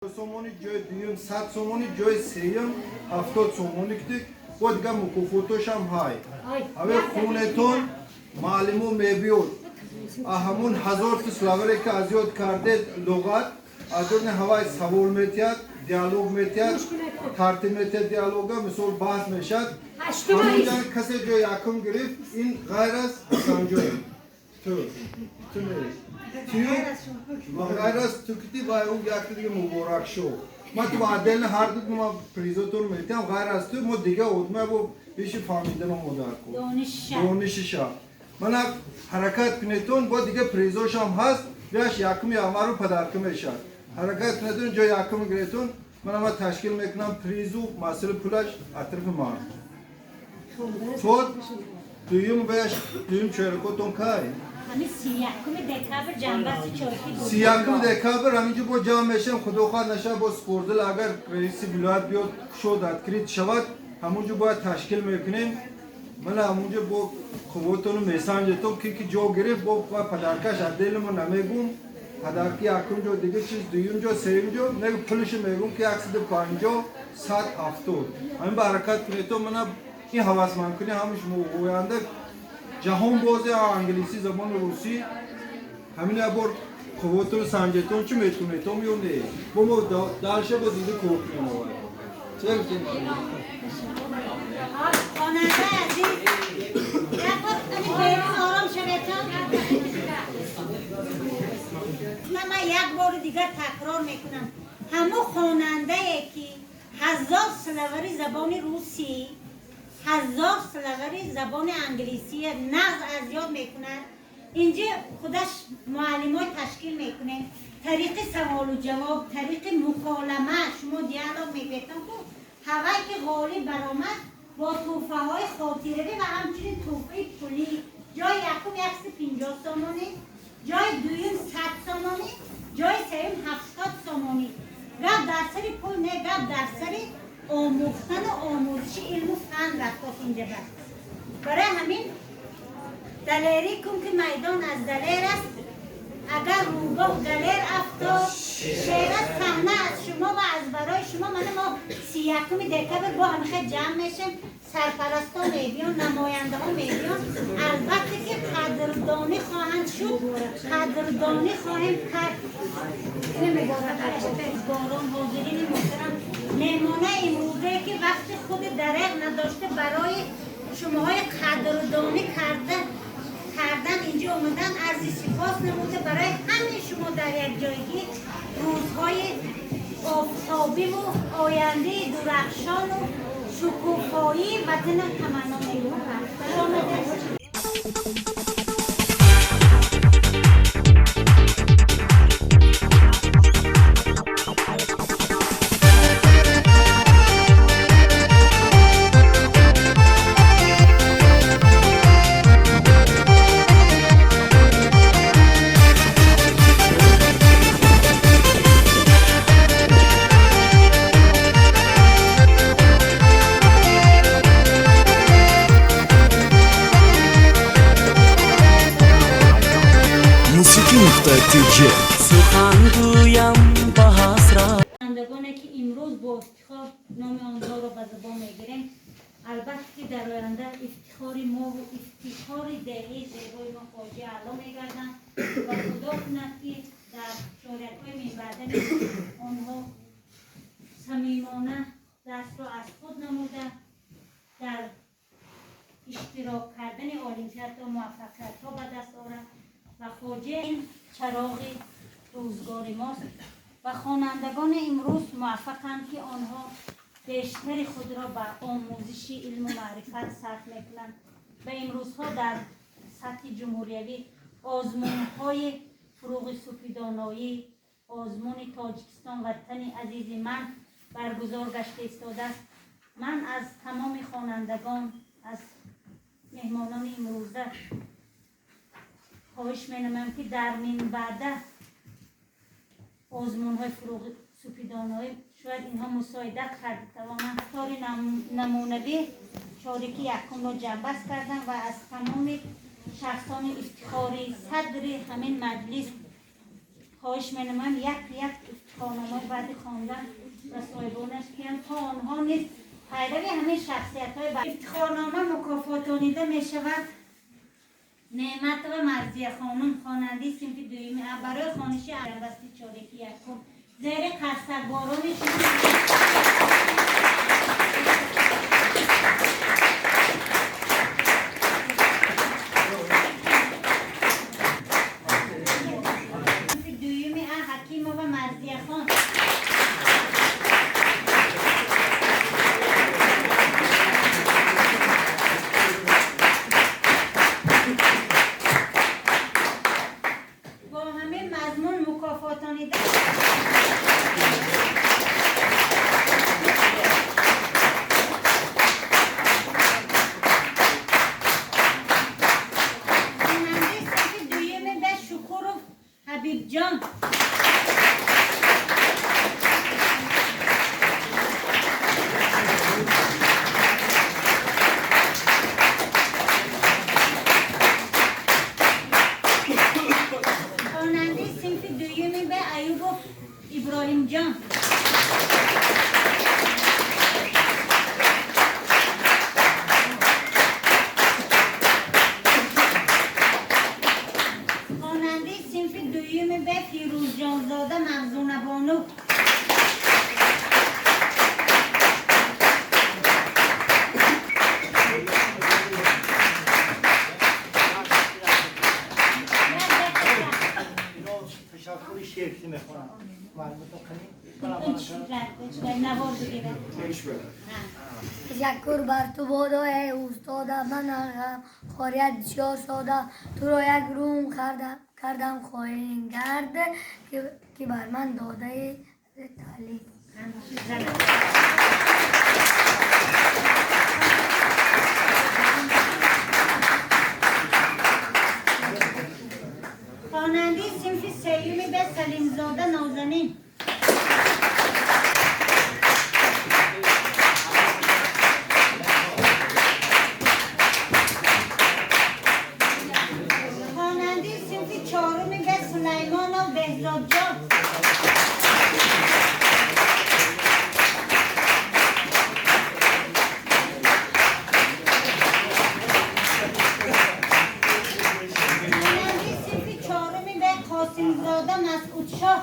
Сомони, ҷои дуюм 100 сомони, ҷои сеюм 70 сомони китик. Бо дига мукофотошам ҳай. Ҳаве хунетон, муаллимо мебиёд. А ҳамун 1000 та словаре ки аз ёд кардед, луғат аз ёд, ҳавай савол метиҳад, диалог метиҳад, тартиб метиҳад диалога, мисол, баҳс мешад. Ҳамунҷа касе ҷои якум гирифт, ин ғайр аз Ҳасанҷон. Ту не. Тю ва ғайр аз ту кити ва ӯ якта дига Муборакшо. Ма ту отдельно ҳар ду ма призотон метиҳам, ғайр аз ту мо дига одма бо биши фаҳмидан омода ку. Донишиша. Мана ҳаракат кунетон, бо дига призошам ҳаст, бияш якуми январу подарка мешавад. Ҳаракат кунетон, ҷои якум гиретон, мана ма ташкил мекунам призу, масъули пулаш атрофи ман. То дуюм бияш дуюм чоракотон кай? Ҳамин 31 декабр ҷамъбасти чорки. 31 декабр ҳаминҷо бо ҷамъ мешем, худо хоҳад наша, бо спортзал, агар раиси вилоят биёд, кушод, открыт шавад, ҳамунҷо бояд ташкил мекунем. Мана ҳамунҷо бо қувватону месанҷетон, ки ки ҷо гирифт, бо подаркаш отдельно мо намегум. Подарки якум ҷо, дига чиз, дуюм ҷо, сеюм ҷо, не, пулашо мегум, ки 150, 100, 70. Ҳамин ба ҳаракат кунетон, мана ин ҳавасмандкунӣ ҳамаш оянда ҷаҳон бозе англисӣ, забони русӣ, ҳамин як бор қувватону санҷетон, чӣ метунетон ё не, бо мо дальше бо дида кор кунем. Овай чӣ гуфтем? Хонандаи азиз, як бор ани берун ором шаветон. На, ман як бори дигар такрор мекунам: ҳамун хонандае ки 1000 словари забони русӣ, 1000 словари забони англисия нағз аз ёд мекунад, инҷа худаш муаллимой ташкил мекунем, тариқи саволу ҷавоб, тариқи муколама, шумо диалог мегӯетон ку, ҳавай ки ғолиб баромад, бо тӯҳфаҳои хотиравӣ ва ҳамчунин тӯҳфаи пулӣ. Ҷои якум 150 сомонӣ, ҷои дуюм 100 сомонӣ, ҷои сеюм 70 сомонӣ. Гап дар сари пул не, гап дар сари омӯхтану омӯзиши илму фан рафтост инҷа. Ба барои ҳамин далерӣ кун, ки майдон аз далер аст. Агар рӯбоҳ галер афтод, шер аст. Саҳна аз шумо ва аз барои шумо. Мана мо 31 декабр бо ҳамихел ҷамъ мешем, сарпарастон мебиён, намояндаҳо мебиён, албатта ки қадрдонӣ хоҳанд шуд, қадрдонӣ хоҳем кард. Борон, ҳозирини муҳтарам, меҳмонаи имрӯзае ки вақти худи дареғ надошта, барои шумоҳои қадрдонӣ кардан инҷо омадан, арзи сипос намуда, барои ҳамаи шумо дар якҷойгӣ рӯзҳои офтобиву ояндаи дурахшону шукуфоии ватана таманно мекунам. Хуш омадед. Мусиқӣ нуқта тж. Сухан гӯям ба ҳасрат. Хонандагоне ки имрӯз бо ифтихор номи онҳоро ба забон мегирем, албатта ки дар оянда ифтихори мову ифтихори деҳаи зебои мо Хоҷи Аъло мегарданд ва худо кунад, ки дар чорякҳои минбаъда онҳо самимона дастро аз худ намуда, дар иштирок кардани олимпиадо муваффақиятҳо ба даст оранд. Ва хоҷа ин чароғи рӯзгори мост ва хонандагони имрӯз муваффақанд, ки онҳо бештари худро ба омӯзиши илму маърифат сарф мекунанд ва имрӯзҳо дар сатҳи ҷумҳуриявӣ озмунҳои «Фурӯғи субҳи доноӣ», озмуни «Тоҷикистон ватани азизи ман» баргузор гашта истодааст. Ман аз тамоми хонандагон, аз меҳмонони имрӯза хоҳиш менамоям, ки дар минбаъда озмунҳои «Фурӯғи субҳи доноӣ» шояд инҳо мусоидат карда тавонанд. Тори намунавӣ чорики якумро ҷамъбаст кардам ва аз тамоми шахсони ифтихори садри ҳамин маҷлис хоҳиш менамоям, як як ифтихор. Ифтихорнома баъди хондан ба соҳибонаш киянд, то онҳо низ пайрави ҳамин шахсиятҳои ифтихорнома мукофотонида мешавад. Неъматова Марзия хонум, хонандаи синфи дуюми А, барои хониши басти чореки якум зери қарсакборони шумо. Синфи дуюми А, Ҳакимова Марзияхон. Бо ҳамин мазмун мукофотонида хонандаи синфи дуюми Б, Шукуров Ҳабибҷон. Хонандаи синфи дуюми Б, Аюбов Иброҳимҷон. Хонандаи синфи дуюми Б, Фирӯзҷонзода Мағзунабону. Як дақиқа. Ино ташаккури шефти мехонам. Маълумотон қани? Навор бигирад. Ташаккур бар ту бодо, эй устода, ман хорият бисёр сода, туро як рум кардам хоин гард, ки бар ман додаи таълим. Хонандаи синфи сеюми Б, Салимзода Нозанин. Хонандаи синфи чоруми Б, Сулаймонов Беҳзодҷон. Хонандаи синфи чоруми Б, Қосимзода Масъудшоҳ.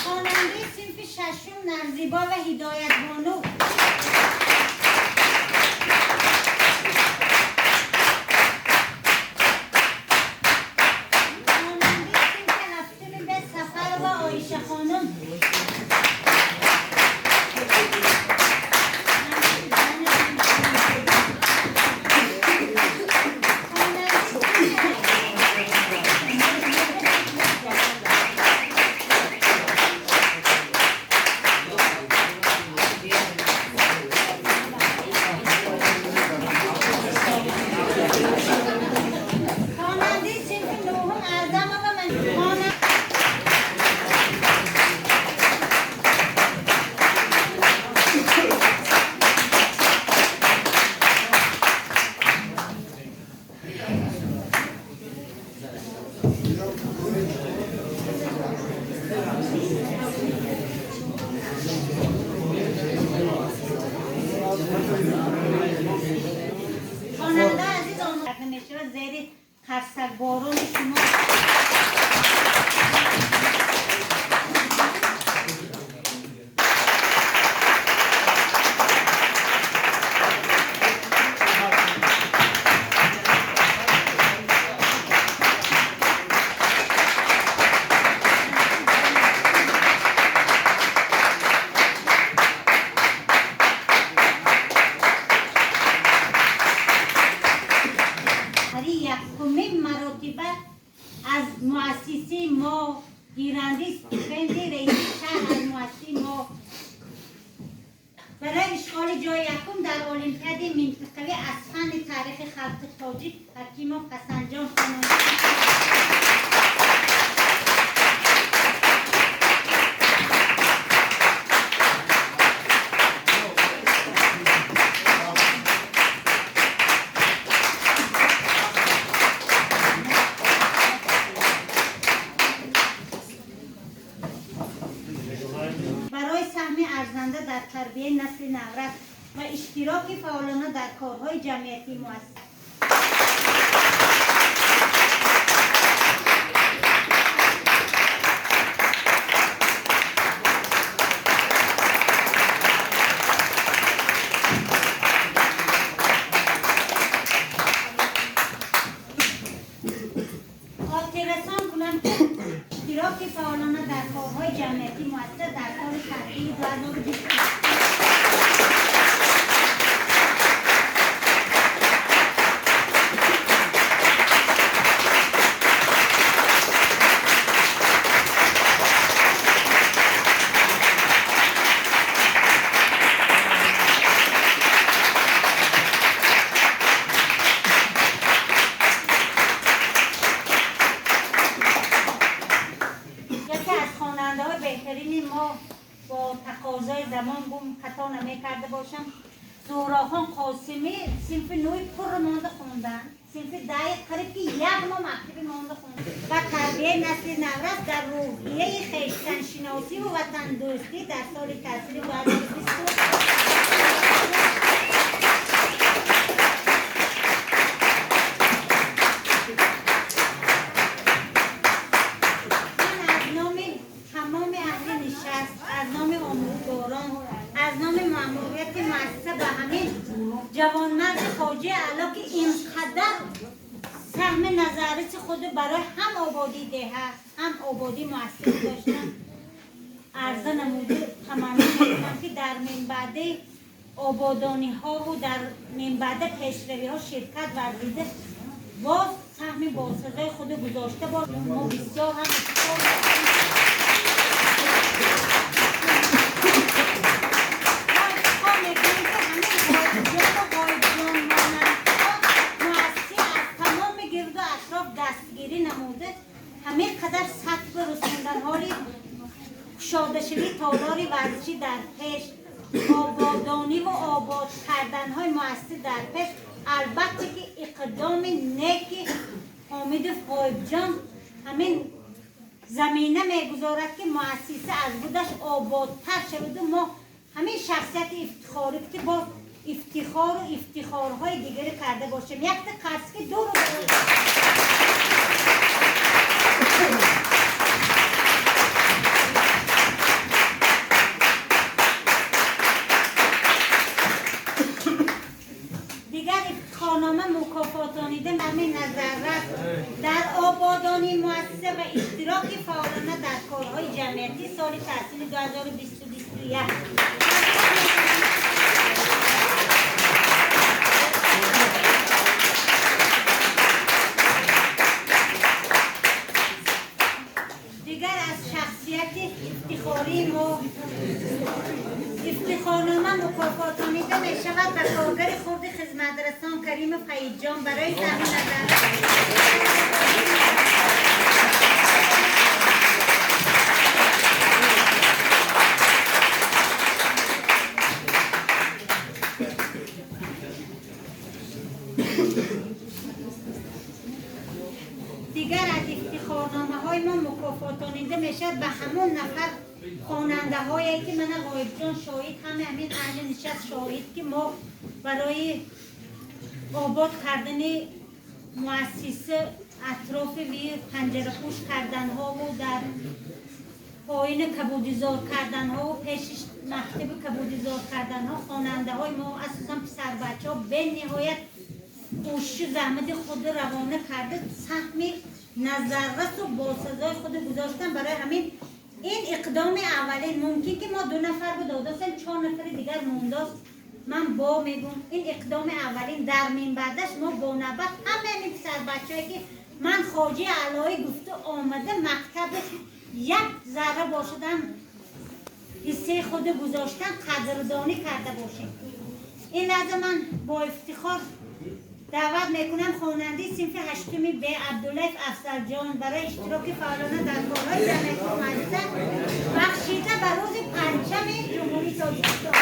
Хонандаи синфи шашум, Нарзибо ва Ҳидоятбону. Хонандаи синфи ҳафтуми Б, Сафарова Оишахонум. Хонандаи синфи нӯҳум, Аъзамова Хона хонандаи азиз, омода мешавад зери қарсакборони шумо. Барои якумин маротиба аз муассисаи мо гирандаи стипендияи раиси шаҳр аз муассисаи мо барои ишғоли ҷои якум дар олимпиадаи минтақавӣ аз фанни таърихи халқи тоҷик, Ҳакимов Ҳасанҷон, хонанда. و اشتراک فعالانه در کارهای جمعیتی مؤسسه. خاطررسان کنم که اشتراک فعالانه در کارهای جمعیتی مؤسسه در سال تحصیلی 2020 ما با تقاضای زمان گم خطا نمی‌کرده باشم. زوراخان قاسمی صنف 9 پر مانده خوندن، صنف 10 قریب که یک ماه مکتب مانده خوندن و تربیه نسل نورس در روحیه خویشتن شناسی و وطن دوستی در سال تحصیلی 2020 جوانمرد خواجه اعلی که اینقدر سهم نظرس خود برای هم آبادی ده هم آبادی مؤسسه داشتن عرضه نموده، تمنا می‌کنم که در منبعد آبادانی ها و در منبعد پیشروی ها شرکت ورزیده باز سهم باسزای خود گذاشته باز. ما بسیار هم افتخار می‌کنیم که همین غایب‌جان مؤسسه از تمام گرد و اطراف دستگیری نموده، همه قدر سطح رسوندن حالی کشاده‌شوی تالار ورزشی در پیش، آبادانی و آباد کردن‌های مؤسسه در پیش. البته که اقدام نیک حامد غایب‌جان همین زمینه می‌گذارد که مؤسسه از بودش آبادتر شود و ما همین شخصیت افتخاری که با افتخار و افتخارهای دیگری کرده باشیم. یک تا قرض که دو رو دیگر افتخارنامه مکافاتانیده همین نظر در آبادانی مؤسسه و اشتراک فعالانه در کارهای جمعیتی سال تحصیل 2020-21. دیگر از شخصیت افتخاری ما افتخارنامه مکافاتانیده می شود به کارگر خرد خدمترسان کریم فیض‌جان برای سهم نظر دیگر از افتخارنامه های ما مکافاتانیده می شود به همون نفر خواننده هایی که من غایب‌جان شاهد، همه همین اهل نشست شاهد که ما برای آباد کردن مؤسسه اطراف وی پنجره پوش کردن ها و در پایین کبودیزار کردن ها و پیش مکتب کبودیزار کردن ها، خواننده های ما اساسا پسر بچه ها به نهایت کوشش زحمت خود روانه کرده، سهم نظررس و با سزای خود گذاشتن. برای همین این اقدام اولین ممکن که ما 2 نفر بود داداستیم، 4 نفر دیگر مونداست. من با میگم این اقدام اولین در من بعدش ما با نوبت همه این پسر بچه‌ای که من خواجه علایی گفته آمده مکتب یک ذره باشدم حصه خود گذاشتن قدردانی کرده باشیم. این لحظه من با افتخار دعوت میکنم خواننده صنف 8 ب عبدالله افضل جان برای اشتراک فعالانه در کارهای جمعیتی مؤسسه بخشیده به روز پنجم جمهوری تاجیکستان.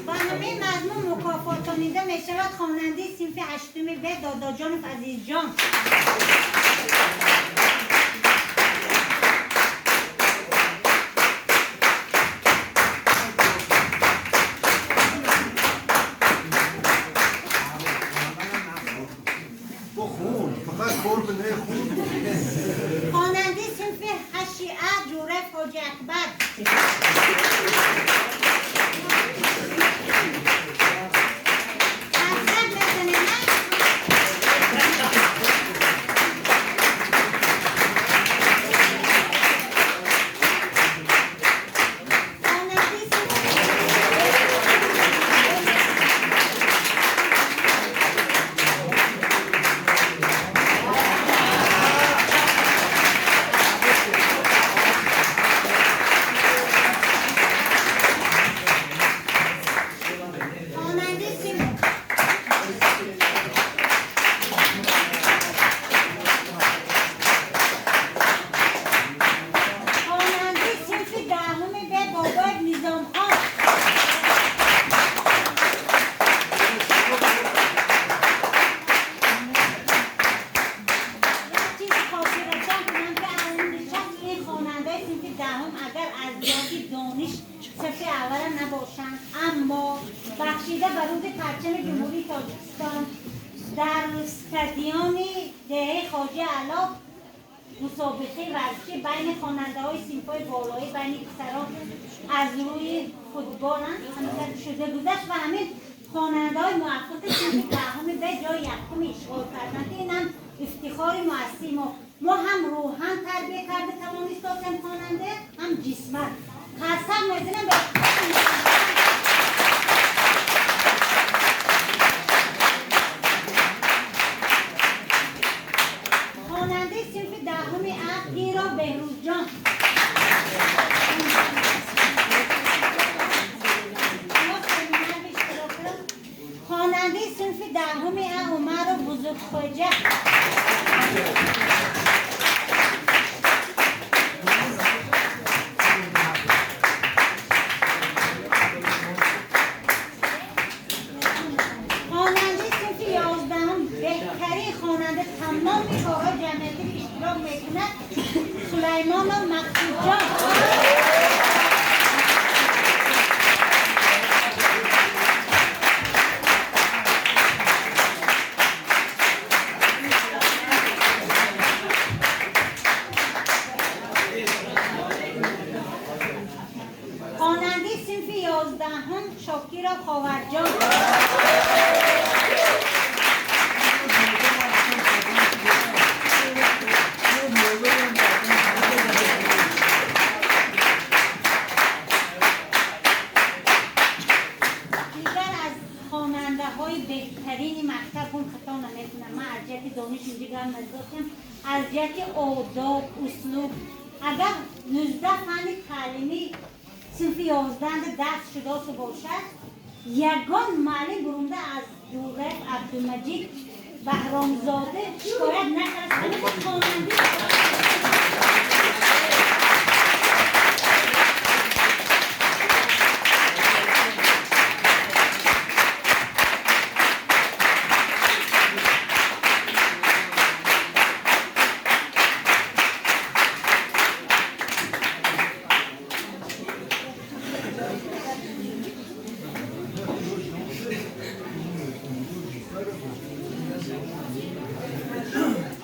با همه مضمون مکافاتانیده میشود خواننده صنف 8 ب داداجان Беҳрӯзҷон. Бо хун фақат кор бне хун. Хонандаи синфи ҳашти А Ҷӯраев Ҳоҷи Акбар. Қарсак мезанем, а? Хонандаи синфи хонандаи синф хонандаи синфи 10-уми Б Бобоев Низомхон. Як чизи хотиррасон кунам, ки он нишаст ин хонандаи синфи 10-ум агар аз ҷиҳати дониш сафи аввала набошанд, аммо бахшида ба рӯзи парчами Ҷумҳурии Тоҷикистон дар стадиони деҳаи Хоҷи Аъло мусобиқаи варзишӣ байни хонандаҳои синфҳои болоӣ, байни писарон аз рӯи футбол шуда гузашт ва ҳамин хонандаҳои муваффақи синфи 10-уми Б ҷои якуми ишғол карданд, ки инам ифтихори муассисаи мо. Мо ҳам рӯҳан тарбия карда тавонистосем хонанда, ҳам ҷисман. Қарсак мезанем ба ифтихори. Хонандаи синфи 10-уми А Пиро Беҳрӯзҷон. Хонандаи синфи 10-уми А Умаров Бузургхоҷа. Хонандаи синфи 11-ум, беҳтарин хонанда, тамоми корҳои ҷамъиятӣ иштирок мекунад, Сулаймонов Мақсудҷон. Хонандаи синфи 11-ум Шокиров Ховарҷон. Дигар аз хонандаҳои беҳтарини мактаб, он хато намекунам, ман аз ҷиҳати дониш инҷа гап надоштам, аз ҷиҳати одоб, услуб, агар 19 фанни таълимӣ синфи 11-да дарс шудосу бошад, ягон муаллим бурунда аз Ҷураев Абдумаҷид Баҳромзода шикоят накард. Ҳамин хонандаи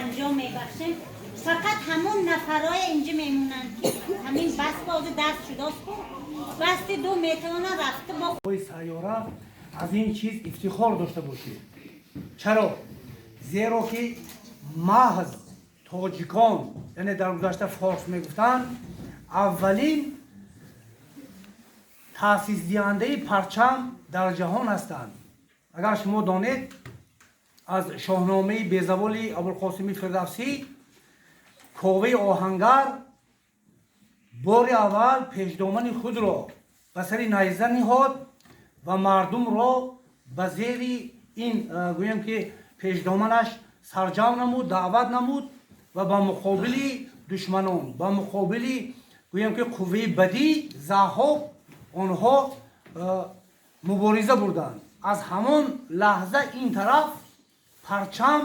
анҷом мебахшем. Фақат ҳамон нафарое инҷа мемонанд, ки ҳамин бас бози дарс шудост ку басти ду метавонанд рафта бо ҳои сайёра аз ин чиз ифтихор дошта бошед. Чаро? Зеро ки маҳз тоҷикон, яъне дар гузашта форс мегуфтанд, аввалин таъсисдиҳандаи парчам дар ҷаҳон ҳастанд. Агар шумо донед, аз Шоҳномаи безаволи Абулқосими Фирдавсӣ, Коваи Оҳангар бори аввал пешдомани худро ба сари найза ниҳод ва мардумро ба зери ин гӯем ки пешдоманаш сарҷамъ намуд, даъват намуд ва ба муқобили душманон, ба муқобили гӯем ки қувваи бадӣ, Заҳҳок, онҳо мубориза бурданд. Аз ҳамон лаҳза ин тараф парчам.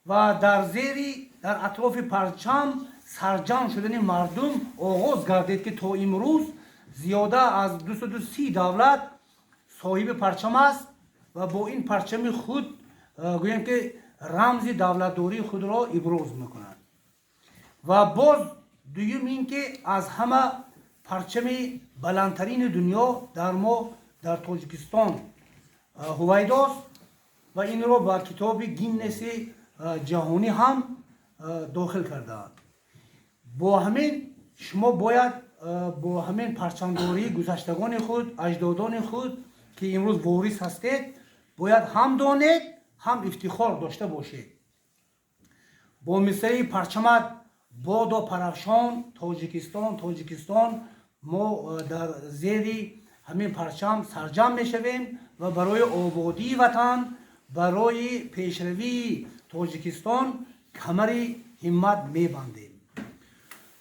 Ва дар зери, дар атрофи парчам сарҷамъ шудани мардум оғоз гардид, ки то имрӯз зиёда аз 230 давлат соҳиби парчам аст ва бо ин парчами худ гӯем, ки рамзи давлатдории худро иброз мекунад. Ва боз дуюм ин ки аз ҳама парчами баландтарини дунё дар мо, дар Тоҷикистон ҳувайдост ва инро ба китоби Гиннеси ҷаҳонӣ ҳам дохил кардаанд. Бо ҳамин шумо бояд бо ҳамин парчамдории гузаштагони худ, аҷдодони худ, ки имрӯз ворис ҳастед, бояд ҳам донед, ҳам ифтихор дошта бошед. Бо мисраи «Парчамат бодо парафшон, Тоҷикистон, Тоҷикистон» мо дар зери ҳамин парчам сарҷамъ мешавем ва барои ободии ватан, барои пешравии Тоҷикистон камари ҳиммат мебандем.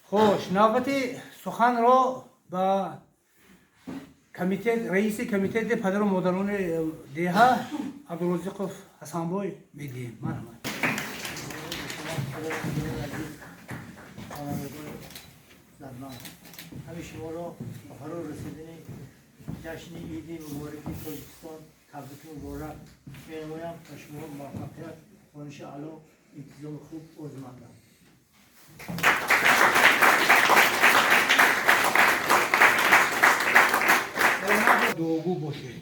Хош, навбати суханро ба комитет, раиси комитети падару модарони деҳа Абдурозиқов Ҳасанбой медиҳем. Марҳамат. Ҳами шуморо ба фаро расидани ҷашни иди мубораки Тоҷикистон табрики муборак менамоям ва шумо муваффақият, хониши аъло, интизоми хуб орзумандам. Дуогӯ бошед.